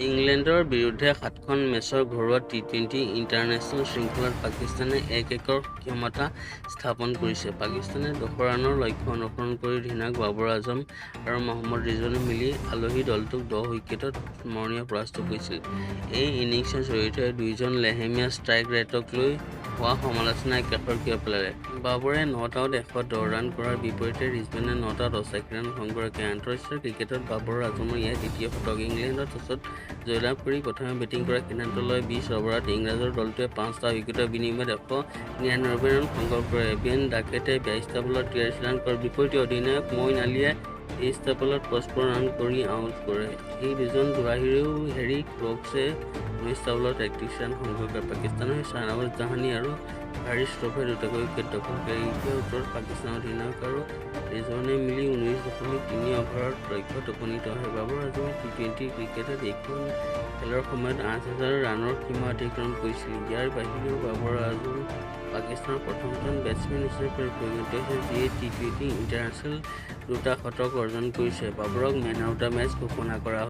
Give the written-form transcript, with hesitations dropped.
ইংলেণ্ডৰ বিৰুদ্ধে সাতখন মেচৰ ঘৰুৱা টি-টুৱেন্টি ইণ্টাৰনেশ্যনেল শৃংখলাত পাকিস্তানে 1-1ৰ সমতা স্থাপন কৰিছে। পাকিস্তানে 200 ৰানৰ লক্ষ্য অনুসৰণ কৰি অধিনায়ক বাবৰ আজম আৰু মহম্মদ ৰিজৱানে মিলি আলহী দলটোক 10 উইকেটত স্মৰণীয় পৰাস্ত কৰিছিল। এই ইনিংছৰ জৰিয়তে দুয়োজন লেহেমীয়া ষ্ট্ৰাইক ৰেটক লৈ হোৱা সমালোচনা একাষৰ কিয় পেলালে। বাবৰে not out 110 run কৰাৰ বিপৰীতে ৰিজৱানে not out 88 run সংগ্ৰহ কৰে। আন্তঃৰাষ্ট্ৰীয় ক্ৰিকেটত বাবৰ আজমৰ এয়া দ্বিতীয় শতক। ইংলেণ্ডত টছত জয়লাভ কৰি প্ৰথমে বেটিং কৰাৰ সিদ্ধান্ত লৈ 20 অভাৰত ইংৰাজৰ দলটোৱে পাঁচটা উইকেটৰ বিনিময়ত 199 ৰান সংগ্ৰহ কৰে। বেন ডাকেটে 22টা বলত 43 ৰান কৰাৰ বিপৰীতে অধিনায়ক মইন আলীয়ে 23টা বলত 55 ৰান কৰি আউট কৰে। এই দুজনৰ বাহিৰেও হেৰী ক্ৰ'কছে 19টা বলত 31 ৰান সংগ্ৰহ কৰে। পাকিস্তানৰ হৈ শ্বাহনৱাজ দাহানী আৰু হাৰিছ ৰৌফে দুটাকৈ উইকেট দখল কৰে। দ্বিতীয় উত্তৰত পাকিস্তানৰ অধিনায়ক আৰু ৰিজৱানে মিলি 19.3 অভাৰত লক্ষ্যত উপনীত হয়। বাবৰ আজমে টি-টুৱেন্টি ক্ৰিকেটত এইখন খেলৰ সময়ত 8000 ৰানৰ সীমা অতিক্ৰম কৰিছিল। ইয়াৰ বাহিৰেও বাবৰ আজম পাকিস্তানৰ প্ৰথমজন বেটছমেন হিচাপে পৰিগণিত হৈছে, যিয়ে টি-টুৱেন্টি ইণ্টাৰনেশ্যনেলত দুটা শতক অৰ্জন কৰিছে। বাবৰক মেন অৱ the match ঘোষণা কৰা হয়।